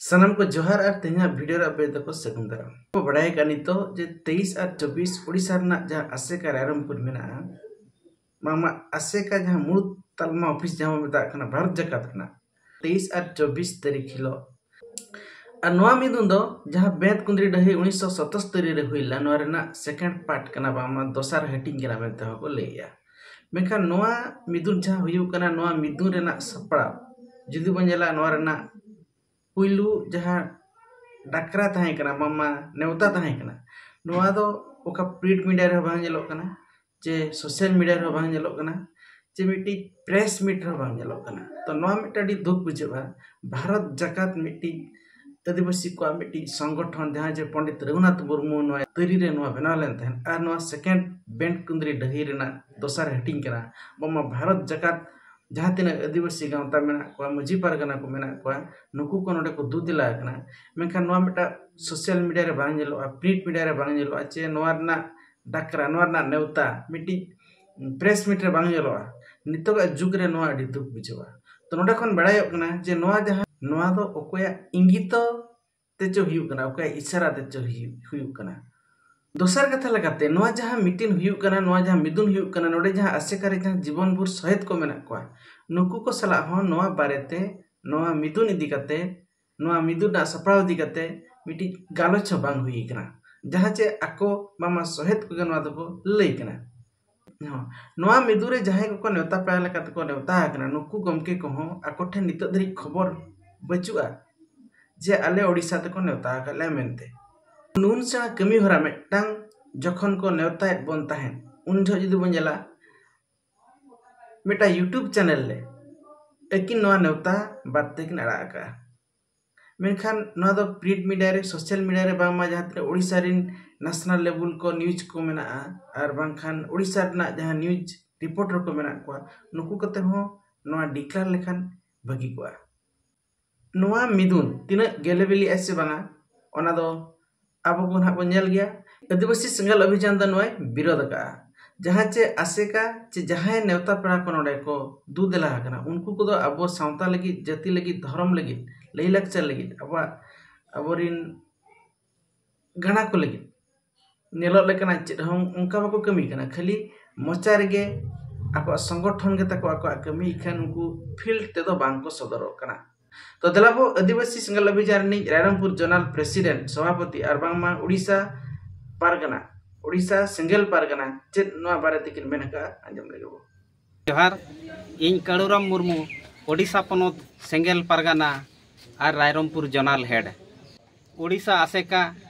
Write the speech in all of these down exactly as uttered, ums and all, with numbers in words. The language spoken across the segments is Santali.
ᱥᱟᱱᱟᱢ ᱠᱚ ᱡᱚᱦᱟᱨ ᱟᱨ ᱛᱮᱦᱮᱧᱟᱜ ᱵᱷᱤᱰᱤᱭᱳ ᱨᱮ ᱟᱯᱮ ᱫᱚᱠᱚ ᱥᱟᱹᱜᱩᱱ ᱫᱟᱨᱟᱢ᱾ ᱠᱚ ᱵᱟᱲᱟᱭ ᱠᱟᱜ ᱱᱤᱛᱚᱜ ᱡᱮ ᱛᱮᱭᱤᱥ ᱟᱨ ᱪᱚᱵᱵᱤᱥ ᱳᱰᱤᱥᱟ ᱨᱮᱱᱟᱜ ᱡᱟᱦᱟᱸ ᱟᱥᱮᱠᱟ ᱨᱟᱭᱨᱚᱝᱯᱩᱨ ᱢᱮᱱᱟᱜᱼᱟ, ᱵᱟᱝᱢᱟ ᱟᱥᱮᱠᱟ ᱡᱟᱦᱟᱸ ᱢᱩᱲᱩᱫ ᱛᱟᱞᱢᱟ ᱚᱯᱷᱤᱥ ᱡᱟᱦᱟᱸ ᱵᱚᱱ ᱢᱮᱛᱟᱜ ᱠᱟᱱᱟ ᱵᱷᱟᱨᱚᱛ ᱡᱟᱠᱟᱛ ᱨᱮᱱᱟᱜ, ᱛᱮᱭᱤᱥ ᱟᱨ ᱪᱚᱵᱵᱤᱥ ᱛᱟᱹᱨᱤᱠᱷ ᱦᱤᱞᱳᱜ᱾ ᱟᱨ ᱱᱚᱣᱟ ᱢᱤᱫᱩᱱ ᱫᱚ ᱡᱟᱦᱟᱸ ᱵᱮᱸᱛ ᱠᱩᱸᱫᱽᱨᱤ ᱰᱟᱹᱦᱤ ᱩᱱᱤᱥᱥᱚ ᱥᱟᱛᱟᱛᱛᱳᱨ ᱨᱮ ᱦᱩᱭ ᱞᱮᱱᱟ, ᱱᱚᱣᱟ ᱨᱮᱱᱟᱜ ᱥᱮᱠᱮᱱᱰ ᱯᱟᱨᱴ ᱠᱟᱱᱟ, ᱵᱟᱝᱢᱟ ᱫᱚᱥᱟᱨ ᱦᱟᱹᱴᱤᱧ ᱠᱟᱱᱟ ᱢᱮᱱᱛᱮ ᱦᱚᱸᱠᱚ ᱞᱟᱹᱭᱮᱜᱼᱟ᱾ ᱢᱮᱱᱠᱷᱟᱱ ᱱᱚᱣᱟ ᱢᱤᱫᱩᱱ ᱡᱟᱦᱟᱸ ᱦᱩᱭᱩᱜ ᱠᱟᱱᱟ, ᱱᱚᱣᱟ ᱢᱤᱫᱩᱱ ᱨᱮᱱᱟᱜ ᱥᱟᱯᱲᱟᱣ ᱡᱩᱫᱤ ᱵᱚᱱ ᱧᱮᱞᱟ, ᱱᱚᱣᱟ ᱨᱮᱱᱟᱜ ᱯᱩᱭᱞᱩ ᱡᱟᱦᱟᱸ ᱰᱟᱠᱨᱟ ᱛᱟᱦᱮᱸ ᱠᱟᱱᱟ, ᱵᱟᱝᱢᱟ ᱱᱮᱣᱛᱟ ᱛᱟᱦᱮᱸ ᱠᱟᱱᱟ, ᱱᱚᱣᱟ ᱫᱚ ᱚᱠᱟ ᱯᱨᱤᱱᱴ ᱢᱤᱰᱤᱭᱟ ᱨᱮᱦᱚᱸ ᱵᱟᱝ ᱧᱮᱞᱚᱜ ᱠᱟᱱᱟ, ᱪᱮ ᱥᱳᱥᱟᱞ ᱢᱤᱰᱤᱭᱟ ᱨᱮᱦᱚᱸ ᱵᱟᱝ ᱧᱮᱞᱚᱜ ᱠᱟᱱᱟ, ᱪᱮ ᱢᱤᱫᱴᱤᱡ ᱯᱨᱮᱥ ᱢᱤᱴ ᱨᱮᱦᱚᱸ ᱵᱟᱝ ᱧᱮᱞᱚᱜ ᱠᱟᱱᱟ᱾ ᱛᱚ ᱱᱚᱣᱟ ᱢᱤᱫᱴᱟᱝ ᱟᱹᱰᱤ ᱫᱩᱠ ᱵᱩᱡᱷᱟᱹᱜᱼᱟ᱾ ᱵᱷᱟᱨᱚᱛ ᱡᱟᱠᱟᱛ ᱢᱤᱫᱴᱤᱡ ᱟᱹᱫᱤᱵᱟᱹᱥᱤ ᱠᱚᱣᱟᱜ ᱢᱤᱫᱴᱤᱡ ᱥᱚᱝᱜᱚᱴᱷᱚᱱ, ᱡᱟᱦᱟᱸ ᱡᱮ ᱯᱚᱱᱰᱤᱛ ᱨᱚᱜᱷᱩᱱᱟᱛᱷ ᱢᱩᱨᱢᱩ ᱱᱚᱣᱟ ᱛᱟᱹᱨᱤ ᱨᱮ ᱱᱚᱣᱟ ᱵᱮᱱᱟᱣ ᱞᱮᱱ ᱛᱟᱦᱮᱸᱫ, ᱟᱨ ᱱᱚᱣᱟ ᱥᱮᱠᱮᱱᱰ ᱵᱮᱸᱛ ᱠᱩᱸᱫᱽᱨᱤ ᱰᱟᱹᱦᱤ ᱨᱮᱱᱟᱜ ᱫᱚᱥᱟᱨ ᱦᱟᱹᱴᱤᱧ ᱠᱟᱱᱟ, ᱵᱟᱝᱢᱟ ᱵᱷᱟᱨᱚᱛ ᱡᱟᱠᱟᱛ ᱡᱟᱦᱟᱸ ᱛᱤᱱᱟᱹᱜ ᱟᱹᱫᱤᱵᱟᱹᱥᱤ ᱜᱟᱶᱛᱟ ᱢᱮᱱᱟᱜ ᱠᱚᱣᱟ, ᱢᱟᱹᱡᱷᱤ ᱯᱟᱨᱜᱟᱱᱟ ᱠᱚ ᱢᱮᱱᱟᱜ ᱠᱚᱣᱟ, ᱱᱩᱠᱩ ᱠᱚ ᱱᱚᱰᱮ ᱠᱚ ᱫᱩ ᱫᱮᱞᱟ ᱟᱠᱟᱱᱟ᱾ ᱢᱮᱱᱠᱷᱟᱱ ᱱᱚᱣᱟ ᱢᱤᱫᱴᱟᱝ ᱥᱳᱥᱟᱞ ᱢᱤᱰᱤᱭᱟ ᱨᱮ ᱵᱟᱝ ᱧᱮᱞᱚᱜᱼᱟ, ᱯᱨᱤᱱᱴ ᱢᱤᱰᱤᱭᱟ ᱨᱮ ᱵᱟᱝ ᱧᱮᱞᱚᱜᱼᱟ, ᱪᱮ ᱱᱚᱣᱟ ᱨᱮᱱᱟᱜ ᱰᱟᱠᱨᱟ, ᱱᱚᱣᱟ ᱨᱮᱱᱟᱜ ᱱᱮᱣᱛᱟ ᱢᱤᱫᱴᱤᱡ ᱯᱨᱮᱥ ᱢᱤᱴ ᱨᱮ ᱵᱟᱝ ᱧᱮᱞᱚᱜᱼᱟ᱾ ᱱᱤᱛᱚᱜᱟᱜ ᱡᱩᱜᱽ ᱨᱮ ᱱᱚᱣᱟ ᱟᱹᱰᱤ ᱫᱩᱠ ᱵᱩᱡᱷᱟᱹᱜᱼᱟ᱾ ᱛᱚ ᱱᱚᱰᱮ ᱠᱷᱚᱱ ᱵᱟᱲᱟᱭᱚᱜ ᱠᱟᱱᱟ ᱡᱮ ᱱᱚᱣᱟ ᱡᱟᱦᱟᱸ, ᱱᱚᱣᱟ ᱫᱚ ᱚᱠᱚᱭᱟᱜ ᱤᱝᱜᱤᱛᱚ ᱛᱮ ᱪᱚ ᱦᱩᱭᱩᱜ ᱠᱟᱱᱟ, ᱚᱠᱚᱭᱟᱜ ᱤᱥᱟᱨᱟ ᱛᱮ ᱪᱚ ᱦᱩᱭᱩᱜ, ᱦᱩᱭᱩᱜ ᱠᱟᱱᱟ᱾ ᱫᱚᱥᱟᱨ ᱠᱟᱛᱷᱟ ᱞᱮᱠᱟᱛᱮ, ᱱᱚᱣᱟ ᱡᱟᱦᱟᱸ ᱢᱤᱴᱤᱝ ᱦᱩᱭᱩᱜ ᱠᱟᱱᱟ, ᱱᱚᱣᱟ ᱡᱟᱦᱟᱸ ᱢᱤᱫᱩᱱ ᱦᱩᱭᱩᱜ ᱠᱟᱱᱟ, ᱱᱚᱰᱮ ᱡᱟᱦᱟᱸ ᱟᱥᱮᱠᱟ ᱨᱮ ᱡᱟᱦᱟᱸ ᱡᱤᱵᱚᱱ ᱵᱷᱳᱨ ᱥᱚᱦᱮᱫ ᱠᱚ ᱢᱮᱱᱟᱜ ᱠᱚᱣᱟ, ᱱᱩᱠᱩ ᱠᱚ ᱥᱟᱞᱟᱜ ᱦᱚᱸ ᱱᱚᱣᱟ ᱵᱟᱨᱮᱛᱮ, ᱱᱚᱣᱟ ᱢᱤᱫᱩᱱ ᱤᱫᱤ ᱠᱟᱛᱮ, ᱱᱚᱣᱟ ᱢᱤᱫᱩᱱ ᱨᱮᱱᱟᱜ ᱥᱟᱯᱲᱟᱣ ᱤᱫᱤ ᱠᱟᱛᱮ ᱢᱤᱫᱴᱤᱡ ᱜᱟᱞᱚᱪ ᱦᱚᱸ ᱵᱟᱝ ᱦᱩᱭ ᱠᱟᱱᱟ, ᱡᱟᱦᱟᱸ ᱪᱮ ᱟᱠᱚ ᱵᱟᱝᱢᱟ ᱥᱚᱦᱮᱫ ᱠᱚᱜᱮ ᱱᱚᱣᱟ ᱫᱚᱠᱚ ᱞᱟᱹᱭ ᱠᱟᱱᱟ᱾ ᱦᱚᱸ, ᱱᱚᱣᱟ ᱢᱤᱫᱩᱱ ᱨᱮ ᱡᱟᱦᱟᱸᱭ ᱠᱚᱠᱚ ᱱᱮᱣᱛᱟ ᱯᱮᱲᱟ ᱞᱮᱠᱟ ᱛᱮᱠᱚ ᱱᱮᱣᱛᱟ ᱟᱠᱟᱱᱟ, ᱱᱩᱠᱩ ᱜᱚᱢᱠᱮ ᱠᱚᱦᱚᱸ ᱟᱠᱚ ᱴᱷᱮᱱ ᱱᱤᱛᱚᱜ ᱫᱷᱟᱹᱨᱤᱡ ᱠᱷᱚᱵᱚᱨ ᱵᱟᱹᱪᱩᱜᱼᱟ ᱡᱮ ᱟᱞᱮ ᱳᱰᱤᱥᱟ ᱛᱮᱠᱚ ᱱᱮᱣᱛᱟ ᱟᱠᱟᱫ ᱞᱮᱭᱟ ᱢᱮᱱᱛᱮ᱾ ᱱᱩᱱ ᱥᱮᱬᱟ ᱠᱟᱹᱢᱤ ᱦᱚᱨᱟ ᱢᱤᱫᱴᱟᱝ ᱡᱚᱠᱷᱚᱱ ᱠᱚ ᱱᱮᱣᱛᱟᱭᱮᱫ ᱵᱚᱱ ᱛᱟᱦᱮᱸᱫ, ᱩᱱ ᱡᱚᱦᱚᱜ ᱡᱩᱫᱤ ᱵᱚᱱ ᱧᱮᱞᱟ, ᱢᱤᱫᱴᱟᱝ YouTube ᱪᱮᱱᱮᱞ ᱨᱮ ᱟᱹᱠᱤᱱ ᱱᱚᱣᱟ ᱱᱮᱣᱛᱟ ᱵᱟᱨᱛᱮ ᱠᱤᱱ ᱟᱲᱟᱜ ᱟᱠᱟᱫᱼᱟ᱾ ᱢᱮᱱᱠᱷᱟᱱ ᱱᱚᱣᱟ ᱫᱚ ᱯᱨᱤᱱᱴ ᱢᱤᱰᱤᱭᱟ ᱨᱮ, ᱥᱳᱥᱟᱞ ᱢᱤᱰᱤᱭᱟ ᱨᱮ ᱵᱟᱝᱢᱟ ᱡᱟᱦᱟᱸ ᱛᱤᱱᱟᱹᱜ ᱳᱰᱤᱥᱟ ᱨᱮᱱ ᱱᱮᱥᱱᱟᱞ ᱞᱮᱵᱮᱞ ᱠᱚ ᱱᱤᱭᱩᱡᱽ ᱠᱚ ᱢᱮᱱᱟᱜᱼᱟ, ᱟᱨ ᱵᱟᱝᱠᱷᱟᱱ ᱳᱰᱤᱥᱟ ᱨᱮᱱᱟᱜ ᱡᱟᱦᱟᱸ ᱱᱤᱭᱩᱡᱽ ᱨᱤᱯᱳᱨᱴᱟᱨ ᱠᱚ ᱢᱮᱱᱟᱜ ᱠᱚᱣᱟ, ᱱᱩᱠᱩ ᱠᱚᱛᱮ ᱦᱚᱸ ᱱᱚᱣᱟ ᱰᱤᱠᱞᱮᱭᱟᱨ ᱞᱮᱠᱷᱟᱱ ᱵᱷᱟᱹᱜᱤ ᱠᱚᱜᱼᱟ᱾ ᱱᱚᱣᱟ ᱢᱤᱫᱩᱱ ᱛᱤᱱᱟᱹᱜ ᱜᱮᱞᱮᱵᱤᱞᱤᱜᱼᱟ ᱥᱮ ᱵᱟᱝᱟ, ᱚᱱᱟ ᱫᱚ ᱟᱵᱚ ᱠᱚ ᱱᱟᱦᱟᱜ ᱵᱚᱱ ᱧᱮᱞ ᱜᱮᱭᱟ᱾ ᱟᱹᱫᱤᱵᱟᱹᱥᱤ ᱥᱮᱸᱜᱮᱞ ᱚᱵᱷᱤᱡᱟᱱ ᱫᱚ ᱱᱚᱣᱟᱭ ᱵᱤᱨᱳᱫᱷ ᱟᱠᱟᱫᱼᱟ᱾ ᱡᱟᱦᱟᱸ ᱪᱮ ᱟᱥᱮᱠᱟ ᱪᱮ ᱡᱟᱦᱟᱸᱭ ᱱᱮᱣᱛᱟ ᱯᱮᱲᱟ ᱠᱚ ᱱᱚᱰᱮ ᱠᱚ ᱫᱩ ᱫᱮᱞᱟ ᱟᱠᱟᱱᱟ, ᱩᱱᱠᱩ ᱠᱚᱫᱚ ᱟᱵᱚ ᱥᱟᱶᱛᱟ ᱞᱟᱹᱜᱤᱫ, ᱡᱟᱹᱛᱤ ᱞᱟᱹᱜᱤᱫ, ᱫᱷᱚᱨᱚᱢ ᱞᱟᱹᱜᱤᱫ ᱞᱟᱹᱭ ᱞᱟᱠᱪᱟᱨ ᱞᱟᱹᱜᱤᱫ, ᱟᱵᱚᱣᱟᱜ, ᱟᱵᱚᱨᱤᱱ ᱜᱟᱬᱟ ᱠᱚ ᱞᱟᱹᱜᱤᱫ ᱧᱮᱞᱚᱜ ᱞᱮᱠᱟᱱᱟᱜ ᱪᱮᱫ ᱦᱚᱸ ᱚᱱᱠᱟ ᱵᱟᱠᱚ ᱠᱟᱹᱢᱤ ᱠᱟᱱᱟ᱾ ᱠᱷᱟᱹᱞᱤ ᱢᱚᱪᱟ ᱨᱮᱜᱮ ᱟᱠᱚᱣᱟᱜ ᱥᱚᱝᱜᱚᱴᱷᱚᱱ ᱜᱮ ᱛᱟᱠᱚ ᱟᱠᱚᱣᱟᱜ ᱠᱟᱹᱢᱤ, ᱤᱠᱷᱟᱹᱱ ᱩᱱᱠᱩ ᱯᱷᱤᱞᱰ ᱛᱮᱫᱚ ᱵᱟᱝ ᱠᱚ ᱥᱚᱫᱚᱨᱚᱜ ᱠᱟᱱᱟ᱾ ᱛᱚ ᱫᱮᱞᱟ ᱵᱚ ᱟᱹᱫᱤᱵᱟᱹᱥᱤ ᱥᱮᱸᱜᱮᱞ ᱚᱵᱷᱤᱡᱟᱱ ᱨᱤᱱᱤᱡ ᱨᱟᱭᱨᱚᱝᱯᱩᱨ ᱡᱚᱱᱟᱞ ᱯᱨᱮᱥᱤᱰᱮᱱᱴ, ᱥᱚᱵᱷᱟᱯᱚᱛᱤ ᱟᱨ ᱵᱟᱝᱢᱟ ᱩᱲᱤᱥᱥᱟ ᱯᱟᱨᱜᱟᱱᱟ, ᱩᱲᱤᱥᱥᱟ ᱥᱮᱸᱜᱮᱞ ᱯᱟᱨᱜᱟᱱᱟ ᱪᱮᱫ ᱱᱚᱣᱟ ᱵᱟᱨᱮ ᱛᱮᱠᱤᱱ ᱢᱮᱱ ᱟᱠᱟᱫᱼᱟ, ᱟᱸᱡᱚᱢ ᱞᱮᱜᱮ ᱵᱚ᱾ ᱡᱚᱦᱟᱨ, ᱤᱧ ᱠᱟᱹᱲᱩᱨᱟᱢ ᱢᱩᱨᱢᱩ, ᱳᱰᱤᱥᱟ ᱯᱚᱱᱚᱛ ᱥᱮᱸᱜᱮᱞ ᱯᱟᱨᱜᱟᱱᱟ ᱟᱨ ᱨᱟᱭᱨᱚᱝᱯᱩᱨ ᱡᱚᱱᱟᱞ ᱦᱮᱰ᱾ ᱳᱰᱤᱥᱟ ᱟᱥᱮᱠᱟ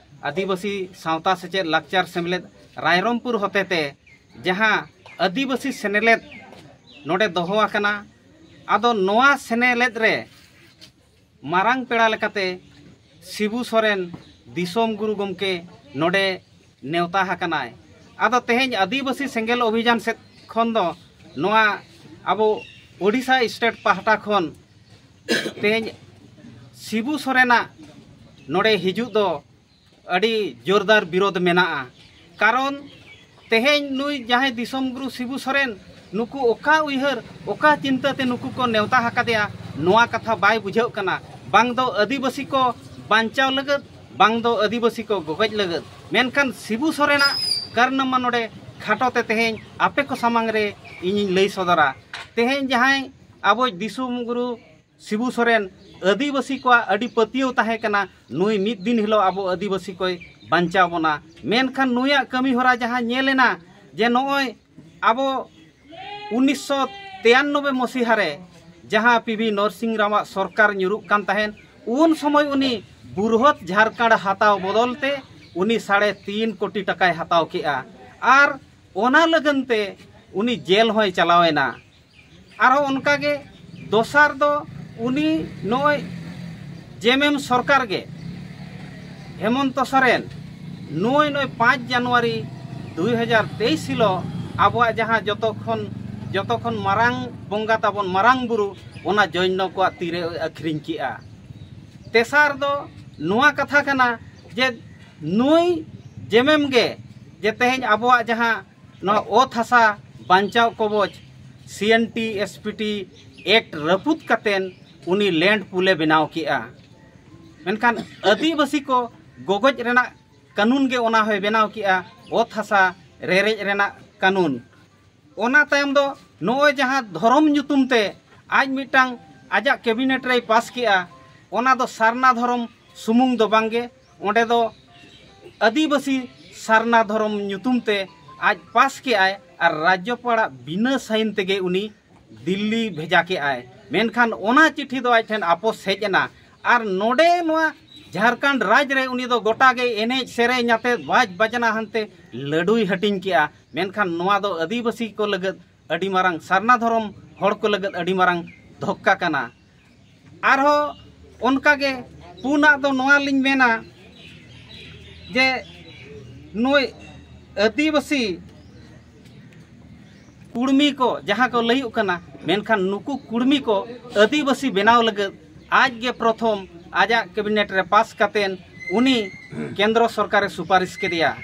ᱟᱹᱫᱤᱵᱟᱹᱥᱤ ᱥᱟᱶᱛᱟ ᱥᱮᱪᱮᱫ ᱞᱟᱠᱪᱟᱨ ᱥᱮᱢᱞᱮᱫ ᱨᱟᱭᱨᱚᱝᱯᱩᱨ ᱦᱚᱛᱮᱛᱮ ᱡᱟᱦᱟᱸ ᱟᱹᱫᱤᱵᱟᱹᱥᱤ ᱥᱮᱱᱮᱞᱮᱫ ᱱᱚᱰᱮ ᱫᱚᱦᱚ ᱟᱠᱟᱱᱟ᱾ ᱟᱫᱚ ᱱᱚᱣᱟ ᱥᱮᱱᱮᱞᱮᱫ ᱨᱮ ᱢᱟᱨᱟᱝ ᱯᱮᱲᱟ ᱞᱮᱠᱟᱛᱮ ᱥᱤᱵᱩ ᱥᱚᱨᱮᱱ ᱫᱤᱥᱚᱢ ᱜᱩᱨᱩ ᱜᱚᱢᱠᱮ ᱱᱚᱰᱮ ᱱᱮᱣᱛᱟ ᱟᱠᱟᱱᱟᱭ᱾ ᱟᱫᱚ ᱛᱮᱦᱮᱧ ᱟᱹᱫᱤᱵᱟᱹᱥᱤ ᱥᱮᱸᱜᱮᱞ ᱚᱵᱷᱤᱡᱟᱱ ᱥᱮᱫ ᱠᱷᱚᱱ ᱫᱚ ᱱᱚᱣᱟ ᱟᱵᱚ ᱳᱰᱤᱥᱟ ᱥᱴᱮᱴ ᱯᱟᱦᱴᱟ ᱠᱷᱚᱱ ᱛᱮᱦᱮᱧ ᱥᱤᱵᱩ ᱥᱚᱨᱮᱱᱟᱜ ᱱᱚᱰᱮ ᱦᱤᱡᱩᱜ ᱫᱚ ᱟᱹᱰᱤ ᱡᱳᱨᱫᱟᱨ ᱵᱤᱨᱳᱫᱷ ᱢᱮᱱᱟᱜᱼᱟ᱾ ᱠᱟᱨᱚᱱ ᱛᱮᱦᱮᱧ ᱱᱩᱭ ᱡᱟᱦᱟᱸᱭ ᱫᱤᱥᱚᱢ ᱜᱩᱨᱩ ᱥᱤᱵᱩ ᱥᱚᱨᱮᱱ, ᱱᱩᱠᱩ ᱚᱠᱟ ᱩᱭᱦᱟᱹᱨ, ᱚᱠᱟ ᱪᱤᱱᱛᱟᱹ ᱛᱮ ᱱᱩᱠᱩ ᱠᱚ ᱱᱮᱣᱛᱟ ᱟᱠᱟᱫᱮᱭᱟ, ᱱᱚᱣᱟ ᱠᱟᱛᱷᱟ ᱵᱟᱭ ᱵᱩᱡᱷᱟᱹᱜ ᱠᱟᱱᱟ᱾ ᱵᱟᱝ ᱫᱚ ᱟᱹᱫᱤᱵᱟᱹᱥᱤ ᱠᱚ ᱵᱟᱧᱪᱟᱣ ᱞᱟᱹᱜᱤᱫ, ᱵᱟᱝ ᱫᱚ ᱟᱹᱫᱤᱵᱟᱹᱥᱤ ᱠᱚ ᱜᱚᱜᱚᱡ ᱞᱟᱹᱜᱤᱫ᱾ ᱢᱮᱱᱠᱷᱟᱱ ᱥᱤᱵᱩ ᱥᱚᱨᱮᱱᱟᱜ ᱠᱟᱨᱱᱟᱢᱟ ᱱᱚᱰᱮ ᱠᱷᱟᱴᱚ ᱛᱮ ᱛᱮᱦᱮᱧ ᱟᱯᱮ ᱠᱚ ᱥᱟᱢᱟᱝ ᱨᱮ ᱤᱧᱤᱧ ᱞᱟᱹᱭ ᱥᱚᱫᱚᱨᱟ᱾ ᱛᱮᱦᱮᱧ ᱡᱟᱦᱟᱸᱭ ᱟᱵᱚ ᱫᱤᱥᱚᱢ ᱜᱩᱨᱩ ᱥᱤᱵᱩ ᱥᱚᱨᱮᱱ ᱟᱹᱫᱤᱵᱟᱹᱥᱤ ᱠᱚᱣᱟᱜ ᱟᱹᱰᱤ ᱯᱟᱹᱛᱭᱟᱹᱣ ᱛᱟᱦᱮᱸ ᱠᱟᱱᱟ, ᱱᱩᱭ ᱢᱤᱫ ᱫᱤᱱ ᱦᱤᱞᱳᱜ ᱟᱵᱚ ᱟᱹᱫᱤᱵᱟᱹᱥᱤ ᱠᱚᱭ ᱵᱟᱧᱪᱟᱣ ᱵᱚᱱᱟ᱾ ᱢᱮᱱᱠᱷᱟᱱ ᱱᱩᱭᱟᱜ ᱠᱟᱹᱢᱤ ᱦᱚᱨᱟ ᱡᱟᱦᱟᱸ ᱧᱮᱞ ᱮᱱᱟ ᱡᱮ ᱱᱚᱜᱼᱚᱭ ᱟᱵᱚ ᱩᱱᱤᱥᱥᱚ ᱛᱤᱨᱟᱱᱚᱵᱵᱳᱭ ᱢᱚᱥᱤᱦᱟ ᱨᱮ ᱡᱟᱦᱟᱸ ᱯᱤ ᱵᱷᱤ ᱱᱚᱨᱥᱤᱝ ᱨᱟᱣᱟᱜ ᱥᱚᱨᱠᱟᱨ ᱧᱩᱨᱩᱜ ᱠᱟᱱ ᱛᱟᱦᱮᱸᱫ, ᱩᱱ ᱥᱚᱢᱚᱭ ᱩᱱᱤ ᱵᱩᱨᱦᱚᱛ ᱡᱷᱟᱲᱠᱷᱚᱸᱰ ᱦᱟᱛᱟᱣ ᱵᱚᱫᱚᱞ ᱛᱮ ᱩᱱᱤ ᱥᱟᱲᱮ ᱛᱤᱱ ᱠᱳᱴᱤ ᱴᱟᱠᱟᱭ ᱦᱟᱛᱟᱣ ᱠᱮᱜᱼᱟ᱾ ᱟᱨ ᱚᱱᱟ ᱞᱟᱹᱜᱤᱫ ᱛᱮ ᱩᱱᱤ ᱡᱮᱞ ᱦᱚᱸᱭ ᱪᱟᱞᱟᱣ ᱮᱱᱟ᱾ ᱟᱨᱦᱚᱸ ᱚᱱᱠᱟᱜᱮ ᱫᱚᱥᱟᱨ ᱫᱚ ᱩᱱᱤ ᱱᱚᱜᱼᱚᱭ ᱡᱮᱢᱮᱢ ᱥᱚᱨᱠᱟᱨ ᱜᱮ, ᱦᱮᱢᱚᱱᱛᱚ ᱥᱚᱨᱮᱱ, ᱱᱩᱭ ᱱᱚᱜᱼᱚᱭ ᱯᱟᱸᱪ ᱡᱟᱱᱩᱣᱟᱨᱤ ᱫᱩᱭ ᱦᱟᱡᱟᱨ ᱛᱮᱭᱤᱥ ᱦᱤᱞᱳᱜ ᱟᱵᱚᱣᱟᱜ ᱡᱟᱦᱟᱸ ᱡᱚᱛᱚ ᱠᱷᱚᱱ, ᱡᱚᱛᱚ ᱠᱷᱚᱱ ᱢᱟᱨᱟᱝ ᱵᱚᱸᱜᱟ ᱛᱟᱵᱚᱱ, ᱢᱟᱨᱟᱝ ᱵᱩᱨᱩ, ᱚᱱᱟ ᱡᱚᱭᱱᱚ ᱠᱚᱣᱟᱜ ᱛᱤᱨᱮ ᱟᱹᱠᱷᱨᱤᱧ ᱠᱮᱜᱼᱟ᱾ ᱛᱮᱥᱟᱨ ᱫᱚ ᱱᱚᱣᱟ ᱠᱟᱛᱷᱟ ᱠᱟᱱᱟ ᱡᱮ ᱱᱩᱭ ᱡᱮᱢᱮᱢ ᱜᱮ ᱡᱮ ᱛᱮᱦᱮᱧ ᱟᱵᱚᱣᱟᱜ ᱡᱟᱦᱟᱸ ᱱᱚᱣᱟ ᱚᱛ ᱦᱟᱥᱟ ᱵᱟᱧᱪᱟᱣ ᱠᱚᱵᱚᱪ, C N T S P T act ᱨᱟᱹᱯᱩᱫ ᱠᱟᱛᱮᱱ ᱩᱱᱤ ᱞᱮᱱᱰ ᱯᱩᱞᱮ ᱵᱮᱱᱟᱣ ᱠᱮᱜᱼᱟ᱾ ᱢᱮᱱᱠᱷᱟᱱ ᱟᱹᱫᱤᱵᱟᱹᱥᱤ ᱠᱚ ᱜᱚᱜᱚᱡ ᱨᱮᱱᱟᱜ ᱠᱟᱹᱱᱩᱱ ᱜᱮ ᱚᱱᱟ ᱦᱚᱸᱭ ᱵᱮᱱᱟᱣ ᱠᱮᱜᱼᱟ, ᱚᱛ ᱦᱟᱥᱟ ᱨᱮᱨᱮᱡ ᱨᱮᱱᱟᱜ ᱠᱟᱹᱱᱩᱱ᱾ ᱚᱱᱟ ᱛᱟᱭᱚᱢ ᱫᱚ ᱱᱚᱜᱼᱚᱭ ᱡᱟᱦᱟᱸ ᱫᱷᱚᱨᱚᱢ ᱧᱩᱛᱩᱢ ᱛᱮ ᱟᱡ ᱢᱤᱫᱴᱟᱝ ᱟᱡᱟᱜ ᱠᱮᱵᱤᱱᱮᱴ ᱨᱮᱭ ᱯᱟᱥ ᱠᱮᱜᱼᱟ, ᱚᱱᱟ ᱫᱚ ᱥᱟᱨᱱᱟ ᱫᱷᱚᱨᱚᱢ ᱥᱩᱢᱩᱝ ᱫᱚ ᱵᱟᱝᱜᱮ, ᱚᱸᱰᱮ ᱫᱚ ᱟᱹᱫᱤᱵᱟᱹᱥᱤ ᱥᱟᱨᱱᱟ ᱫᱷᱚᱨᱚᱢ ᱧᱩᱛᱩᱢ ᱛᱮ ᱟᱡ ᱯᱟᱥ ᱠᱮᱜᱼᱟᱭ ᱟᱨ ᱨᱟᱡᱽᱡᱚᱯᱟᱲᱟᱜ ᱵᱤᱱᱟᱹ ᱥᱟᱭᱤᱱ ᱛᱮᱜᱮ ᱩᱱᱤ ᱫᱤᱞᱞᱤ ᱵᱷᱮᱡᱟ ᱠᱮᱜᱼᱟᱭ᱾ ᱢᱮᱱᱠᱷᱟᱱ ᱚᱱᱟ ᱪᱤᱴᱷᱤ ᱫᱚ ᱟᱡ ᱴᱷᱮᱱ ᱟᱯᱚᱥ ᱦᱮᱡ ᱮᱱᱟ ᱟᱨ ᱱᱚᱰᱮ ᱱᱚᱣᱟ ᱡᱷᱟᱲᱠᱷᱚᱸᱰ ᱨᱟᱡᱽ ᱨᱮ ᱩᱱᱤ ᱫᱚ ᱜᱚᱴᱟ ᱜᱮ ᱮᱱᱮᱡ ᱥᱮᱨᱮᱧ ᱟᱛᱮ ᱵᱟᱡᱽ ᱵᱟᱡᱽᱱᱟ ᱦᱟᱱᱛᱮ ᱞᱟᱹᱰᱩᱭ ᱦᱟᱹᱴᱤᱧ ᱠᱮᱜᱼᱟ᱾ ᱢᱮᱱᱠᱷᱟᱱ ᱱᱚᱣᱟ ᱫᱚ ᱟᱹᱫᱤᱵᱟᱹᱥᱤ ᱠᱚ ᱞᱟᱹᱜᱤᱫ ᱟᱹᱰᱤ ᱢᱟᱨᱟᱝ, ᱥᱟᱨᱱᱟ ᱫᱷᱚᱨᱚᱢ ᱦᱚᱲ ᱠᱚ ᱞᱟᱹᱜᱤᱫ ᱟᱹᱰᱤ ᱢᱟᱨᱟᱝ ᱫᱷᱚᱠᱠᱟ ᱠᱟᱱᱟ᱾ ᱟᱨᱦᱚᱸ ᱚᱱᱠᱟᱜᱮ ᱯᱩᱱᱟᱜ ᱫᱚ ᱱᱚᱣᱟ ᱞᱤᱧ ᱢᱮᱱᱟ ᱡᱮ ᱱᱩᱭ ᱟᱹᱫᱤᱵᱟᱹᱥᱤ ᱠᱩᱲᱢᱤ ᱠᱚ ᱡᱟᱦᱟᱸ ᱠᱚ ᱞᱟᱹᱭᱩᱜ ᱠᱟᱱᱟ, ᱢᱮᱱᱠᱷᱟᱱ ᱱᱩᱠᱩ ᱠᱩᱲᱢᱤ ᱠᱚ ᱟᱹᱫᱤᱵᱟᱹᱥᱤ ᱵᱮᱱᱟᱣ ᱞᱟᱹᱜᱤᱫ ᱟᱡ ᱜᱮ ᱯᱨᱚᱛᱷᱚᱢ ᱟᱡᱟᱜ ᱠᱮᱵᱤᱱᱮᱴ ᱨᱮ ᱯᱟᱥ ᱠᱟᱛᱮᱱ ᱩᱱᱤ ᱠᱮᱱᱫᱨᱚ ᱥᱚᱨᱠᱟᱨᱮ ᱥᱩᱯᱟᱨᱤᱥ ᱠᱮᱫᱮᱭᱟ᱾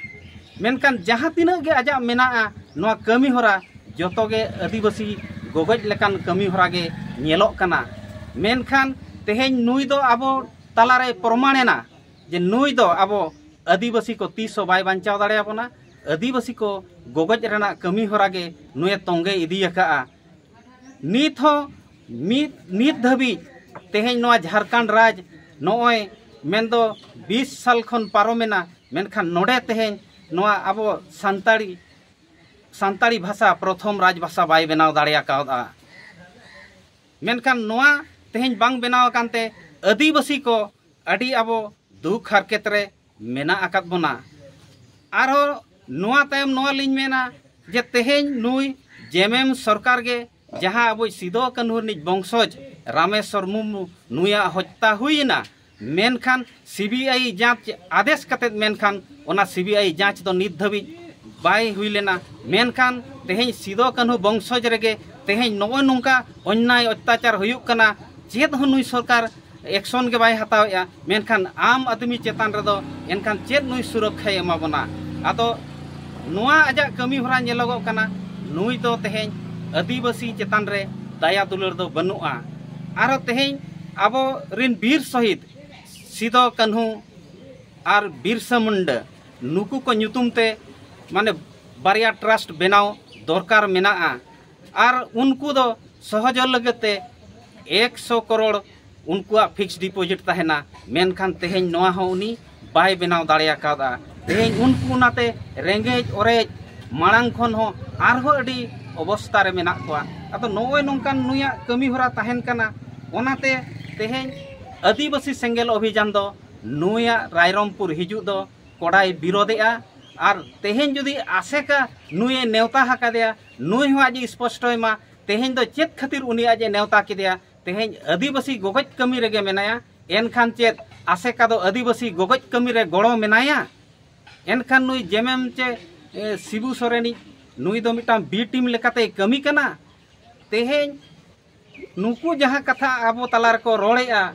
ᱢᱮᱱᱠᱷᱟᱱ ᱡᱟᱦᱟᱸ ᱛᱤᱱᱟᱹᱜ ᱜᱮ ᱟᱡᱟᱜ ᱢᱮᱱᱟᱜᱼᱟ ᱱᱚᱣᱟ ᱠᱟᱹᱢᱤ ᱦᱚᱨᱟ, ᱡᱚᱛᱚ ᱜᱮ ᱟᱹᱫᱤᱵᱟᱹᱥᱤ ᱜᱚᱜᱚᱡ ᱞᱮᱠᱟᱱ ᱠᱟᱹᱢᱤ ᱦᱚᱨᱟ ᱜᱮ ᱧᱮᱞᱚᱜ ᱠᱟᱱᱟ᱾ ᱢᱮᱱᱠᱷᱟᱱ ᱛᱮᱦᱮᱧ ᱱᱩᱭ ᱫᱚ ᱟᱵᱚ ᱛᱟᱞᱟᱨᱮᱭ ᱯᱨᱚᱢᱟᱬᱮᱱᱟ ᱡᱮ ᱱᱩᱭ ᱫᱚ ᱟᱵᱚ ᱟᱹᱫᱤᱵᱟᱹᱥᱤ ᱠᱚ ᱛᱤᱥ ᱦᱚᱸ ᱵᱟᱭ ᱵᱟᱧᱪᱟᱣ ᱫᱟᱲᱮᱭᱟᱵᱚᱱᱟ᱾ ᱟᱹᱫᱤᱵᱟᱹᱥᱤ ᱠᱚ ᱜᱚᱜᱚᱡ ᱨᱮᱱᱟᱜ ᱠᱟᱹᱢᱤ ᱦᱚᱨᱟ ᱜᱮ ᱱᱩᱭᱮ ᱛᱚᱸᱜᱮ ᱤᱫᱤ ᱟᱠᱟᱫᱼᱟ᱾ ᱱᱤᱛ ᱦᱚᱸ ᱢᱤᱫ, ᱱᱤᱛ ᱫᱷᱟᱹᱵᱤᱡ ᱛᱮᱦᱮᱧ ᱱᱚᱣᱟ ᱡᱷᱟᱲᱠᱷᱚᱸᱰ ᱨᱟᱡᱽ ᱱᱚᱜᱼᱚᱭ ᱢᱮᱱᱫᱚ ᱵᱤᱥ ᱥᱟᱞ ᱠᱷᱚᱱ ᱯᱟᱨᱚᱢᱮᱱᱟ, ᱢᱮᱱᱠᱷᱟᱱ ᱱᱚᱰᱮ ᱛᱮᱦᱮᱧ ᱱᱚᱣᱟ ᱟᱵᱚ ᱥᱟᱱᱛᱟᱲᱤ, ᱥᱟᱱᱛᱟᱲᱤ ᱵᱷᱟᱥᱟ ᱯᱨᱚᱛᱷᱚᱢ ᱨᱟᱡᱽ ᱵᱷᱟᱥᱟ ᱵᱟᱭ ᱵᱮᱱᱟᱣ ᱫᱟᱲᱮ ᱟᱠᱟᱣᱫᱟ᱾ ᱢᱮᱱᱠᱷᱟᱱ ᱱᱚᱣᱟ ᱛᱮᱦᱮᱧ ᱵᱟᱝ ᱵᱮᱱᱟᱣ ᱟᱠᱟᱱ ᱛᱮ ᱟᱹᱫᱤᱵᱟᱹᱥᱤ ᱠᱚ ᱟᱹᱰᱤ ᱟᱵᱚ ᱫᱩᱠ ᱦᱟᱨᱠᱮᱛ ᱨᱮ ᱢᱮᱱᱟᱜ ᱟᱠᱟᱫ ᱵᱚᱱᱟ᱾ ᱟᱨᱦᱚᱸ ᱱᱚᱣᱟ ᱛᱟᱭᱚᱢ ᱱᱚᱣᱟ ᱞᱤᱧ ᱢᱮᱱᱟ ᱡᱮ ᱛᱮᱦᱮᱧ ᱱᱩᱭ ᱡᱮᱢᱮᱢ ᱥᱚᱨᱠᱟᱨ ᱜᱮ ᱡᱟᱦᱟᱸ ᱟᱵᱚ ᱥᱤᱫᱚ ᱠᱟᱹᱱᱦᱩ ᱨᱤᱱᱤᱡ ᱵᱚᱝᱥᱚᱡᱽ ᱨᱟᱢᱮᱥᱣᱚᱨ ᱢᱩᱨᱢᱩ ᱱᱩᱭᱟᱜ ᱦᱚᱛᱛᱟ ᱦᱩᱭᱮᱱᱟ, ᱢᱮᱱᱠᱷᱟᱱ ᱥᱤᱵᱤᱟᱭ ᱡᱟᱸᱪ ᱟᱫᱮᱥ ᱠᱟᱛᱮᱫ, ᱢᱮᱱᱠᱷᱟᱱ ᱚᱱᱟ ᱥᱤᱵᱤᱟᱭ ᱡᱟᱸᱪ ᱫᱚ ᱱᱤᱛ ᱫᱷᱟᱹᱵᱤᱡ ᱵᱟᱭ ᱦᱩᱭ ᱞᱮᱱᱟ᱾ ᱢᱮᱱᱠᱷᱟᱱ ᱛᱮᱦᱮᱧ ᱥᱤᱫᱚ ᱠᱟᱹᱱᱦᱩ ᱵᱚᱝᱥᱚᱡᱽ ᱨᱮᱜᱮ ᱛᱮᱦᱮᱧ ᱱᱚᱜᱼᱚᱭ ᱱᱚᱝᱠᱟ ᱚᱱᱱᱟᱭ ᱚᱛᱛᱟᱪᱟᱨ ᱦᱩᱭᱩᱜ ᱠᱟᱱᱟ, ᱪᱮᱫ ᱦᱚᱸ ᱱᱩᱭ ᱥᱚᱨᱠᱟᱨ ᱮᱠᱥᱚᱱ ᱜᱮ ᱵᱟᱭ ᱦᱟᱛᱟᱣᱮᱫᱼᱟ᱾ ᱢᱮᱱᱠᱷᱟᱱ ᱟᱢ ᱟᱫᱢᱤ ᱪᱮᱛᱟᱱ ᱨᱮᱫᱚ ᱮᱱᱠᱷᱟᱱ ᱪᱮᱫ ᱱᱩᱭ ᱥᱩᱨᱚᱠᱠᱷᱟᱭ ᱮᱢᱟ ᱵᱚᱱᱟ? ᱟᱫᱚ ᱱᱚᱣᱟ ᱟᱡᱟᱜ ᱠᱟᱹᱢᱤ ᱦᱚᱨᱟ ᱧᱮᱞᱚᱜᱚᱜ ᱠᱟᱱᱟ, ᱱᱩᱭ ᱫᱚ ᱛᱮᱦᱮᱧ ᱟᱹᱫᱤᱵᱟᱹᱥᱤ ᱪᱮᱛᱟᱱ ᱨᱮ ᱫᱟᱭᱟ ᱫᱩᱞᱟᱹᱲ ᱫᱚ ᱵᱟᱹᱱᱩᱜᱼᱟ᱾ ᱟᱨᱦᱚᱸ ᱛᱮᱦᱮᱧ ᱟᱵᱚ ᱨᱤᱱ ᱵᱤᱨ ᱥᱚᱦᱤᱫ ᱥᱤᱫᱚ ᱠᱟᱹᱱᱦᱩ ᱟᱨ ᱵᱤᱨᱥᱟ ᱢᱩᱱᱰᱟ, ᱱᱩᱠᱩ ᱠᱚ ᱧᱩᱛᱩᱢ ᱛᱮ ᱢᱟᱱᱮ ᱵᱟᱨᱭᱟ ᱴᱨᱟᱥᱴ ᱵᱮᱱᱟᱣ ᱫᱚᱨᱠᱟᱨ ᱢᱮᱱᱟᱜᱼᱟ᱾ ᱟᱨ ᱩᱱᱠᱩ ᱫᱚ ᱥᱚᱦᱚᱡᱳᱜᱤᱛᱟ ᱛᱮ ᱮᱠᱥᱚ ᱠᱟᱨᱳᱲ ᱩᱱᱠᱩᱣᱟᱜ ᱯᱷᱤᱠᱥᱰ ᱰᱤᱯᱚᱡᱤᱴ ᱛᱟᱦᱮᱱᱟ, ᱢᱮᱱᱠᱷᱟᱱ ᱛᱮᱦᱮᱧ ᱱᱚᱣᱟ ᱦᱚᱸ ᱩᱱᱤ ᱵᱟᱭ ᱵᱮᱱᱟᱣ ᱫᱟᱲᱮ ᱟᱠᱟᱫᱟ᱾ ᱛᱮᱦᱮᱧ ᱩᱱᱠᱩ ᱚᱱᱟᱛᱮ ᱨᱮᱸᱜᱮᱡ ᱚᱨᱮᱡ ᱢᱟᱲᱟᱝ ᱠᱷᱚᱱ ᱦᱚᱸ ᱟᱨᱦᱚᱸ ᱟᱹᱰᱤ ᱚᱵᱚᱥᱛᱟ ᱨᱮ ᱢᱮᱱᱟᱜ ᱠᱚᱣᱟ᱾ ᱟᱫᱚ ᱱᱚᱜᱼᱚᱭ ᱱᱚᱝᱠᱟᱱ ᱱᱩᱭᱟᱜ ᱠᱟᱹᱢᱤ ᱦᱚᱨᱟ ᱛᱟᱦᱮᱱ ᱠᱟᱱᱟ, ᱚᱱᱟᱛᱮ ᱛᱮᱦᱮᱧ ᱟᱹᱫᱤᱵᱟᱹᱥᱤ ᱥᱮᱸᱜᱮᱞ ᱚᱵᱷᱤᱡᱟᱱ ᱫᱚ ᱱᱩᱭᱟᱜ ᱨᱟᱭᱨᱚᱝᱯᱩᱨ ᱦᱤᱡᱩᱜ ᱫᱚ ᱠᱚᱲᱟᱭ ᱵᱤᱨᱳᱫᱮᱜᱼᱟ᱾ ᱟᱨ ᱛᱮᱦᱮᱧ ᱡᱩᱫᱤ ᱟᱥᱮᱠᱟ ᱱᱩᱭᱮ ᱱᱮᱣᱛᱟ ᱟᱠᱟᱫᱮᱭᱟ, ᱱᱩᱭ ᱦᱚᱸ ᱟᱡ ᱮ ᱥᱯᱚᱥᱴᱚᱭ ᱢᱟ, ᱛᱮᱦᱮᱧ ᱫᱚ ᱪᱮᱫ ᱠᱷᱟᱹᱛᱤᱨ ᱩᱱᱤ ᱟᱡ ᱮ ᱱᱮᱣᱛᱟ ᱠᱮᱫᱮᱭᱟ? ᱛᱮᱦᱮᱧ ᱟᱹᱫᱤᱵᱟᱹᱥᱤ ᱜᱚᱜᱚᱡ ᱠᱟᱹᱢᱤ ᱨᱮᱜᱮ ᱢᱮᱱᱟᱭᱟ, ᱮᱱᱠᱷᱟᱱ ᱪᱮᱫ ᱟᱥᱮᱠᱟ ᱫᱚ ᱟᱹᱫᱤᱵᱟᱹᱥᱤ ᱜᱚᱜᱚᱡ ᱠᱟᱹᱢᱤ ᱨᱮ ᱜᱚᱲᱚ ᱢᱮᱱᱟᱭᱟ? ᱮᱱᱠᱷᱟᱱ ᱱᱩᱭ ᱡᱮᱢᱮᱢ ᱪᱮ, ᱮ, ᱥᱤᱵᱩ ᱥᱚᱨᱮᱱᱤᱡ ᱱᱩᱭ ᱫᱚ ᱢᱤᱫᱴᱟᱝ B team ᱞᱮᱠᱟᱛᱮᱭ ᱠᱟᱹᱢᱤ ᱠᱟᱱᱟ᱾ ᱛᱮᱦᱮᱧ ᱱᱩᱠᱩ ᱡᱟᱦᱟᱸ ᱠᱟᱛᱷᱟ ᱟᱵᱚ ᱛᱟᱞᱟ ᱨᱮᱠᱚ ᱨᱚᱲᱮᱜᱼᱟ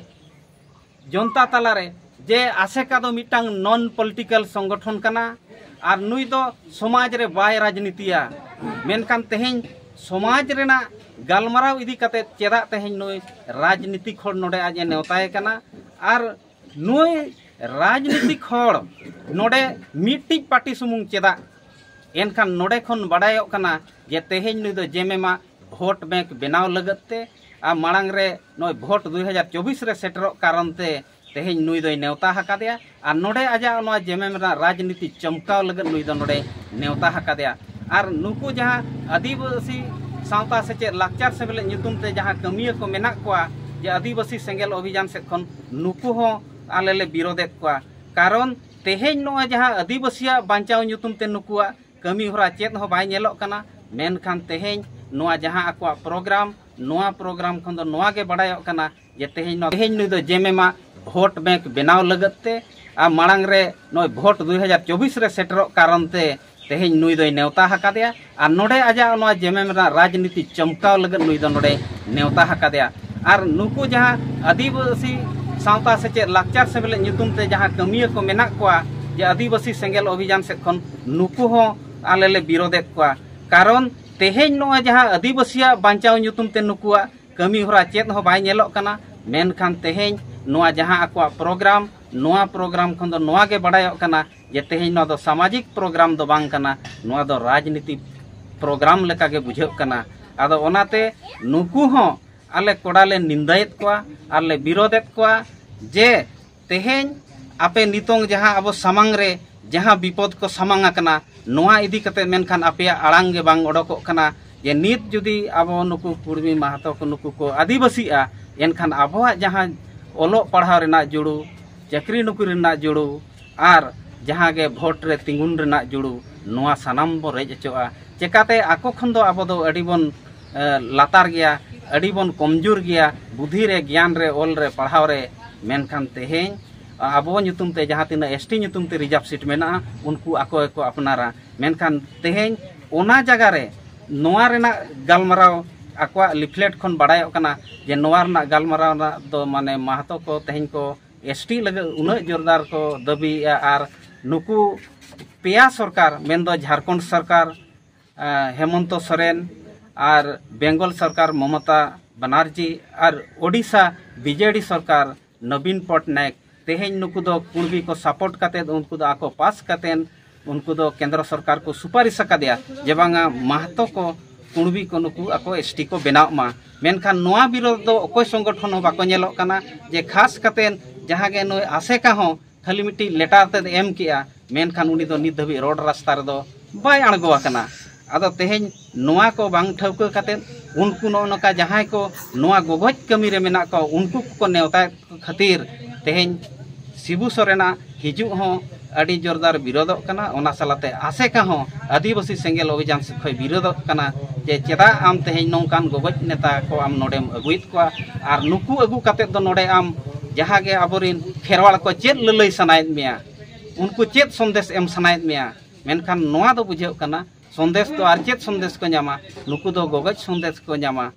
ᱡᱚᱱᱛᱟ ᱛᱟᱞᱟᱨᱮ, ᱡᱮ ᱟᱥᱮᱠᱟ ᱫᱚ ᱢᱤᱫᱴᱟᱝ ᱱᱚᱱ ᱯᱚᱞᱤᱴᱤᱠᱟᱞ ᱥᱚᱝᱜᱚᱴᱷᱚᱱ ᱠᱟᱱᱟ ᱟᱨ ᱱᱩᱭ ᱫᱚ ᱥᱚᱢᱟᱡᱽ ᱨᱮ ᱵᱟᱭ ᱨᱟᱡᱽᱱᱤᱛᱤᱭᱟ, ᱢᱮᱱᱠᱷᱟᱱ ᱛᱮᱦᱮᱧ ᱥᱚᱢᱟᱡᱽ ᱨᱮᱱᱟᱜ ᱜᱟᱞᱢᱟᱨᱟᱣ ᱤᱫᱤ ᱠᱟᱛᱮ ᱪᱮᱫᱟᱜ ᱛᱮᱦᱮᱧ ᱱᱩᱭ ᱨᱟᱡᱽᱱᱤᱛᱤᱠ ᱦᱚᱲ ᱱᱚᱰᱮ ᱟᱡ ᱮ ᱱᱮᱣᱛᱟᱭᱮ ᱠᱟᱱᱟ? ᱟᱨ ᱱᱩᱭ ᱨᱟᱡᱽᱱᱤᱛᱤᱠ ᱦᱚᱲ ᱱᱚᱰᱮ ᱢᱤᱫᱴᱤᱡ ᱯᱟᱨᱴᱤ ᱥᱩᱢᱩᱝ ᱪᱮᱫᱟᱜ? ᱮᱱᱠᱷᱟᱱ ᱱᱚᱰᱮ ᱠᱷᱚᱱ ᱵᱟᱰᱟᱭᱚᱜ ᱠᱟᱱᱟ ᱡᱮ ᱛᱮᱦᱮᱧ ᱱᱩᱭ ᱫᱚ ᱡᱮᱢᱮᱢᱟᱜ ᱵᱷᱳᱴ ᱵᱮᱝᱠ ᱵᱮᱱᱟᱣ ᱞᱟᱹᱜᱤᱫ ᱛᱮ ᱟᱨ ᱢᱟᱲᱟᱝ ᱨᱮ ᱱᱚᱜᱼᱚᱭ ᱵᱷᱳᱴ ᱫᱩᱭ ᱦᱟᱡᱟᱨ ᱪᱚᱵᱵᱤᱥ ᱨᱮ ᱥᱮᱴᱮᱨᱚᱜ ᱠᱟᱨᱚᱱ ᱛᱮ ᱛᱮᱦᱮᱧ ᱱᱩᱭ ᱫᱚᱭ ᱱᱮᱣᱛᱟ ᱟᱠᱟᱫᱮᱭᱟ᱾ ᱟᱨ ᱱᱚᱰᱮ ᱟᱡᱟᱜ ᱱᱚᱣᱟ ᱡᱮᱢᱮᱢ ᱨᱮᱱᱟᱜ ᱨᱟᱡᱽᱱᱤᱛᱤ ᱪᱚᱢᱠᱟᱣ ᱞᱟᱹᱜᱤᱫ ᱱᱩᱭ ᱫᱚ ᱱᱚᱰᱮ ᱱᱮᱣᱛᱟ ᱟᱠᱟᱫᱮᱭᱟ᱾ ᱟᱨ ᱱᱩᱠᱩ ᱡᱟᱦᱟᱸ ᱟᱹᱫᱤᱵᱟᱹᱥᱤ ᱥᱟᱶᱛᱟ ᱥᱮᱪᱮᱫ ᱞᱟᱠᱪᱟᱨ ᱥᱮᱢᱞᱮᱫ ᱧᱩᱛᱩᱢ ᱛᱮ ᱡᱟᱦᱟᱸ ᱠᱟᱹᱢᱤᱭᱟᱹ ᱠᱚ ᱢᱮᱱᱟᱜ ᱠᱚᱣᱟ, ᱡᱮ ᱟᱹᱫᱤᱵᱟᱹᱥᱤ ᱥᱮᱸᱜᱮᱞ ᱚᱵᱷᱤᱡᱟᱱ ᱥᱮᱫ ᱠᱷᱚᱱ, ᱱᱩᱠᱩ ᱦᱚᱸ ᱟᱞᱮ ᱞᱮ ᱵᱤᱨᱳᱫᱮᱫ ᱠᱚᱣᱟ᱾ ᱠᱟᱨᱚᱱ ᱛᱮᱦᱮᱧ ᱱᱚᱜᱼᱚᱭ ᱡᱟᱦᱟᱸ ᱟᱹᱫᱤᱵᱟᱹᱥᱤᱭᱟᱜ ᱵᱟᱧᱪᱟᱣ ᱧᱩᱛᱩᱢ ᱛᱮ ᱱᱩᱠᱩᱣᱟᱜ ᱠᱟᱹᱢᱤ ᱦᱚᱨᱟ ᱪᱮᱫ ᱦᱚᱸ ᱵᱟᱭ ᱧᱮᱞᱚᱜ ᱠᱟᱱᱟ, ᱢᱮᱱᱠᱷᱟᱱ ᱛᱮᱦᱮᱧ ᱱᱚᱣᱟ ᱡᱟᱦᱟᱸ ᱟᱠᱚᱣᱟᱜ ᱯᱨᱳᱜᱨᱟᱢ, ᱱᱚᱣᱟ ᱯᱨᱳᱜᱨᱟᱢ ᱠᱷᱚᱱ ᱫᱚ ᱱᱚᱣᱟ ᱜᱮ ᱵᱟᱰᱟᱭᱚᱜ ᱠᱟᱱᱟ ᱡᱮ ᱛᱮᱦᱮᱧ ᱱᱚᱣᱟ, ᱛᱮᱦᱮᱧ ᱱᱩᱭ ᱫᱚ ᱡᱮᱢᱮᱢᱟᱜ ᱵᱷᱳᱴ ᱵᱮᱝᱠ ᱵᱮᱱᱟᱣ ᱞᱟᱹᱜᱤᱫ ᱛᱮ ᱟᱨ ᱢᱟᱲᱟᱝ ᱨᱮ ᱱᱚᱜᱼᱚᱭ ᱵᱷᱳᱴ ᱫᱩᱭ ᱦᱟᱡᱟᱨ ᱪᱚᱵᱵᱤᱥ ᱨᱮ ᱥᱮᱴᱮᱨᱚᱜ ᱠᱟᱨᱚᱱ ᱛᱮ ᱛᱮᱦᱮᱧ ᱱᱩᱭ ᱫᱚᱭ ᱱᱮᱣᱛᱟ ᱟᱠᱟᱫᱮᱭᱟ᱾ ᱟᱨ ᱱᱚᱰᱮ ᱟᱡᱟᱜ ᱱᱚᱣᱟ ᱡᱮᱢᱮᱢ ᱨᱮᱱᱟᱜ ᱨᱟᱡᱽᱱᱤᱛᱤ ᱪᱚᱢᱠᱟᱣ ᱞᱟᱹᱜᱤᱫ ᱱᱩᱭ ᱫᱚ ᱱᱚᱰᱮ ᱱᱮᱣᱛᱟ ᱟᱠᱟᱫᱮᱭᱟ᱾ ᱟᱨ ᱱᱩᱠᱩ ᱡᱟᱦᱟᱸ ᱟᱹᱫᱤᱵᱟᱹᱥᱤ ᱥᱟᱶᱛᱟ ᱥᱮᱪᱮᱫ ᱞᱟᱠᱪᱟᱨ ᱥᱮᱢᱞᱮᱫ ᱧᱩᱛᱩᱢ ᱛᱮ ᱡᱟᱦᱟᱸ ᱠᱟᱹᱢᱤᱭᱟᱹ ᱠᱚ ᱢᱮᱱᱟᱜ ᱠᱚᱣᱟ, ᱡᱮ ᱟᱹᱫᱤᱵᱟᱹᱥᱤ ᱥᱮᱸᱜᱮᱞ ᱚᱵᱷᱤᱡᱟᱱ ᱥᱮᱫ ᱠᱷᱚᱱ, ᱱᱩᱠᱩ ᱦᱚᱸ ᱟᱞᱮ ᱞᱮ ᱵᱤᱨᱳᱫᱮᱫ ᱠᱚᱣᱟ᱾ ᱠᱟᱨᱚᱱ ᱛᱮᱦᱮᱧ ᱱᱚᱜᱼᱚᱭ ᱡᱟᱦᱟᱸ ᱟᱹᱫᱤᱵᱟᱹᱥᱤᱭᱟᱜ ᱵᱟᱧᱪᱟᱣ ᱧᱩᱛᱩᱢ ᱛᱮ ᱱᱩᱠᱩᱣᱟᱜ ᱠᱟᱹᱢᱤ ᱦᱚᱨᱟ ᱪᱮᱫ ᱦᱚᱸ ᱵᱟᱭ ᱧᱮᱞᱚᱜ ᱠᱟᱱᱟ᱾ ᱢᱮᱱᱠᱷᱟᱱ ᱛᱮᱦᱮᱧ ᱱᱚᱣᱟ ᱡᱟᱦᱟᱸ ᱟᱠᱚᱣᱟᱜ ᱯᱨᱳᱜᱨᱟᱢ, ᱱᱚᱣᱟ ᱯᱨᱳᱜᱨᱟᱢ ᱠᱷᱚᱱ ᱫᱚ ᱱᱚᱣᱟ ᱜᱮ ᱵᱟᱰᱟᱭᱚᱜ ᱠᱟᱱᱟ ᱡᱮ ᱛᱮᱦᱮᱧ ᱱᱚᱣᱟ ᱫᱚ ᱥᱟᱢᱟᱡᱤᱠ ᱯᱨᱳᱜᱨᱟᱢ ᱫᱚ ᱵᱟᱝ ᱠᱟᱱᱟ, ᱱᱚᱣᱟ ᱫᱚ ᱨᱟᱡᱽᱱᱤᱛᱤ ᱯᱨᱳᱜᱨᱟᱢ ᱞᱮᱠᱟ ᱜᱮ ᱵᱩᱡᱷᱟᱹᱜ ᱠᱟᱱᱟ᱾ ᱟᱫᱚ ᱚᱱᱟᱛᱮ ᱱᱩᱠᱩ ᱦᱚᱸ ᱟᱞᱮ ᱠᱚᱲᱟ ᱞᱮ ᱱᱤᱱᱫᱟᱭᱮᱫ ᱠᱚᱣᱟ ᱟᱨ ᱞᱮ ᱵᱤᱨᱳᱫᱮᱫ ᱠᱚᱣᱟ ᱡᱮ ᱛᱮᱦᱮᱧ ᱟᱯᱮ ᱱᱤᱛᱚᱝ ᱡᱟᱦᱟᱸ ᱟᱵᱚ ᱥᱟᱢᱟᱝ ᱨᱮ ᱡᱟᱦᱟᱸ ᱵᱤᱯᱚᱫ ᱠᱚ ᱥᱟᱢᱟᱝ ᱟᱠᱟᱱᱟ, ᱱᱚᱣᱟ ᱤᱫᱤ ᱠᱟᱛᱮ ᱢᱮᱱᱠᱷᱟᱱ ᱟᱯᱮᱭᱟᱜ ᱟᱲᱟᱝ ᱜᱮ ᱵᱟᱝ ᱚᱰᱚᱠᱚᱜ ᱠᱟᱱᱟ ᱡᱮ ᱱᱤᱛ ᱡᱩᱫᱤ ᱟᱵᱚ ᱱᱩᱠᱩ ᱠᱩᱲᱢᱤ ᱢᱟᱦᱟᱛᱚ ᱠᱚ ᱱᱩᱠᱩ ᱠᱚ ᱟᱹᱫᱤᱵᱟᱹᱥᱤᱜᱼᱟ, ᱮᱱᱠᱷᱟᱱ ᱟᱵᱚᱣᱟᱜ ᱡᱟᱦᱟᱸ ᱚᱞᱚᱜ ᱯᱟᱲᱦᱟᱣ ᱨᱮᱱᱟᱜ ᱡᱩᱲᱩ, ᱪᱟᱹᱠᱨᱤ ᱱᱚᱠᱨᱤ ᱨᱮᱱᱟᱜ ᱡᱩᱲᱩ ᱟᱨ ᱡᱟᱦᱟᱸ ᱜᱮ ᱵᱷᱳᱴ ᱨᱮ ᱛᱤᱸᱜᱩᱱ ᱨᱮᱱᱟᱜ ᱡᱩᱲᱩ, ᱱᱚᱣᱟ ᱥᱟᱱᱟᱢ ᱵᱚ ᱨᱮᱡ ᱦᱚᱪᱚᱜᱼᱟ᱾ ᱪᱮᱠᱟᱛᱮ ᱟᱠᱚ ᱠᱷᱚᱱ ᱫᱚ ᱟᱵᱚ ᱫᱚ ᱟᱹᱰᱤ ᱵᱚᱱ ᱮ, ᱞᱟᱛᱟᱨ ᱜᱮᱭᱟ, ᱟᱹᱰᱤ ᱵᱚᱱ ᱠᱚᱢᱡᱳᱨ ᱜᱮᱭᱟ ᱵᱩᱫᱷᱤ ᱨᱮ, ᱜᱮᱭᱟᱱ ᱨᱮ, ᱚᱞ ᱨᱮ, ᱯᱟᱲᱦᱟᱣ ᱨᱮ᱾ ᱢᱮᱱᱠᱷᱟᱱ ᱛᱮᱦᱮᱧ ᱟᱵᱚ ᱧᱩᱛᱩᱢ ᱛᱮ ᱡᱟᱦᱟᱸ ᱛᱤᱱᱟᱹᱜ ᱮᱥ ᱴᱤ ᱧᱩᱛᱩᱢ ᱛᱮ ᱨᱤᱡᱟᱨᱵᱷ ᱥᱤᱴ ᱢᱮᱱᱟᱜᱼᱟ, ᱩᱱᱠᱩ ᱟᱠᱚ ᱜᱮᱠᱚ ᱟᱯᱱᱟᱨᱟ᱾ ᱢᱮᱱᱠᱷᱟᱱ ᱛᱮᱦᱮᱧ ᱚᱱᱟ ᱡᱟᱭᱜᱟ ᱨᱮ ᱱᱚᱣᱟ ᱨᱮᱱᱟᱜ ᱜᱟᱞᱢᱟᱨᱟᱣ ᱟᱠᱚᱣᱟᱜ ᱞᱤᱯᱷᱞᱮᱴ ᱠᱷᱚᱱ ᱵᱟᱲᱟᱭᱚᱜ ᱠᱟᱱᱟ ᱡᱮ ᱱᱚᱣᱟ ᱨᱮᱱᱟᱜ ᱜᱟᱞᱢᱟᱨᱟᱣ ᱨᱮᱱᱟᱜ ᱫᱚ ᱢᱟᱱᱮ ᱢᱟᱦᱟᱛᱚ ᱠᱚ ᱛᱮᱦᱮᱧ ᱠᱚ ᱮᱥ ᱴᱤ ᱞᱟᱹᱜᱤᱫ ᱩᱱᱟᱹᱜ ᱡᱳᱨᱫᱟᱨ ᱠᱚ ᱫᱟᱹᱵᱤᱭᱮᱫᱼᱟ᱾ ᱟᱨ ᱱᱩᱠᱩ ᱯᱮᱭᱟ ᱥᱚᱨᱠᱟᱨ, ᱢᱮᱱᱫᱚ ᱡᱷᱟᱲᱠᱷᱚᱸᱰ ᱥᱚᱨᱠᱟᱨ ᱟᱸ, ᱦᱮᱢᱚᱱᱛᱚ ᱥᱚᱨᱮᱱ ᱟᱨ ᱵᱮᱝᱜᱚᱞ ᱥᱚᱨᱠᱟᱨ ᱢᱚᱢᱚᱛᱟ ᱵᱟᱱᱟᱨᱡᱤ ᱟᱨ ᱳᱰᱤᱥᱟ ᱵᱤ ᱡᱮ ᱰᱤ ᱥᱚᱨᱠᱟᱨ ᱱᱚᱵᱤᱱ ᱯᱚᱴᱱᱟᱭᱮᱠ, ᱛᱮᱦᱮᱧ ᱱᱩᱠᱩ ᱫᱚ ᱠᱩᱬᱵᱤ ᱠᱚ ᱥᱟᱯᱳᱨᱴ ᱠᱟᱛᱮᱫ, ᱩᱱᱠᱩ ᱫᱚ ᱟᱠᱚ ᱯᱟᱥ ᱠᱟᱛᱮᱫ ᱩᱱᱠᱩ ᱫᱚ ᱠᱮᱱᱫᱨᱚ ᱥᱚᱨᱠᱟᱨ ᱠᱚ ᱥᱩᱯᱟᱨᱤᱥ ᱟᱠᱟᱫᱮᱭᱟ ᱡᱮ ᱵᱟᱝᱟ ᱢᱟᱦᱛᱚ ᱠᱚ ᱠᱩᱬᱵᱤ ᱠᱚ ᱱᱩᱠᱩ ᱟᱠᱚ ᱮᱥ ᱴᱤ ᱠᱚ ᱵᱮᱱᱟᱣ ᱢᱟ᱾ ᱢᱮᱱᱠᱷᱟᱱ ᱱᱚᱣᱟ ᱵᱤᱨᱳᱫᱷ ᱫᱚ ᱚᱠᱚᱭ ᱥᱚᱝᱜᱚᱴᱷᱚᱱ ᱦᱚᱸ ᱵᱟᱠᱚ ᱧᱮᱞᱚᱜ ᱠᱟᱱᱟ ᱡᱮ ᱠᱷᱟᱥ ᱠᱟᱛᱮᱫ ᱡᱟᱦᱟᱸ ᱜᱮ ᱱᱩᱭ ᱟᱥᱮᱠᱟ ᱦᱚᱸ ᱠᱷᱟᱹᱞᱤ ᱢᱤᱫᱴᱤᱡ ᱞᱮᱴᱟᱨ ᱛᱮᱫ ᱮᱢ ᱠᱮᱜᱼᱟ, ᱢᱮᱱᱠᱷᱟᱱ ᱩᱱᱤ ᱫᱚ ᱱᱤᱛ ᱫᱷᱟᱹᱵᱤᱡ ᱨᱳᱰ ᱨᱟᱥᱛᱟ ᱨᱮᱫᱚ ᱵᱟᱭ ᱟᱬᱜᱚ ᱟᱠᱟᱱᱟ᱾ ᱟᱫᱚ ᱛᱮᱦᱮᱧ ᱱᱚᱣᱟ ᱠᱚ ᱵᱟᱝ ᱴᱷᱟᱹᱣᱠᱟᱹ ᱠᱟᱛᱮᱫ ᱩᱱᱠᱩ ᱱᱚᱜᱼᱚ ᱱᱚᱝᱠᱟ ᱡᱟᱦᱟᱸᱭ ᱠᱚ ᱱᱚᱣᱟ ᱜᱚᱜᱚᱡ ᱠᱟᱹᱢᱤ ᱨᱮ ᱢᱮᱱᱟᱜ ᱠᱚᱣᱟ, ᱩᱱᱠᱩ ᱠᱚᱠᱚ ᱱᱮᱣᱛᱟᱭᱮᱫ ᱠᱚ ᱠᱷᱟᱹᱛᱤᱨ ᱛᱮᱦᱮᱧ ᱥᱤᱵᱩ ᱥᱚᱨᱮᱱᱟᱜ ᱦᱤᱡᱩᱜ ᱦᱚᱸ ᱟᱹᱰᱤ ᱡᱳᱨᱫᱟᱨ ᱵᱤᱨᱳᱫᱚᱜ ᱠᱟᱱᱟ᱾ ᱚᱱᱟ ᱥᱟᱞᱟᱛᱮ ᱟᱥᱮᱠᱟ ᱦᱚᱸ ᱟᱹᱫᱤᱵᱟᱹᱥᱤ ᱥᱮᱸᱜᱮᱞ ᱚᱵᱷᱤᱡᱟᱱ ᱥᱮᱫ ᱠᱷᱚᱱ ᱵᱤᱨᱳᱫᱚᱜ ᱠᱟᱱᱟ ᱡᱮ ᱪᱮᱫᱟᱜ ᱟᱢ ᱛᱮᱦᱮᱧ ᱱᱚᱝᱠᱟᱱ ᱜᱚᱜᱚᱡ ᱱᱮᱛᱟ ᱠᱚ ᱟᱢ ᱱᱚᱰᱮᱢ ᱟᱹᱜᱩᱭᱮᱫ ᱠᱚᱣᱟ ᱟᱨ ᱱᱩᱠᱩ ᱟᱹᱜᱩ ᱠᱟᱛᱮᱫ ᱫᱚ ᱱᱚᱰᱮ ᱟᱢ ᱡᱟᱦᱟᱸ ᱜᱮ ᱟᱵᱚᱨᱮᱱ ᱠᱷᱮᱨᱣᱟᱲ ᱠᱚ ᱪᱮᱫ ᱞᱟᱹᱞᱟᱹᱭ ᱥᱟᱱᱟᱭᱮᱫ ᱢᱮᱭᱟ, ᱩᱱᱠᱩ ᱪᱮᱫ ᱥᱚᱱᱫᱮᱥ ᱮᱢ ᱥᱟᱱᱟᱭᱮᱫ ᱢᱮᱭᱟ᱾ ᱢᱮᱱᱠᱷᱟᱱ ᱱᱚᱣᱟ ᱫᱚ ᱵᱩᱡᱷᱟᱹᱜ ᱠᱟᱱᱟ ᱥᱚᱱᱫᱮᱥ ᱫᱚ ᱟᱨ ᱪᱮᱫ ᱥᱚᱱᱫᱮᱥ ᱠᱚ ᱧᱟᱢᱟ, ᱱᱩᱠᱩ ᱫᱚ ᱜᱚᱜᱚᱡ ᱥᱚᱱᱫᱮᱥ ᱠᱚ ᱧᱟᱢᱟ᱾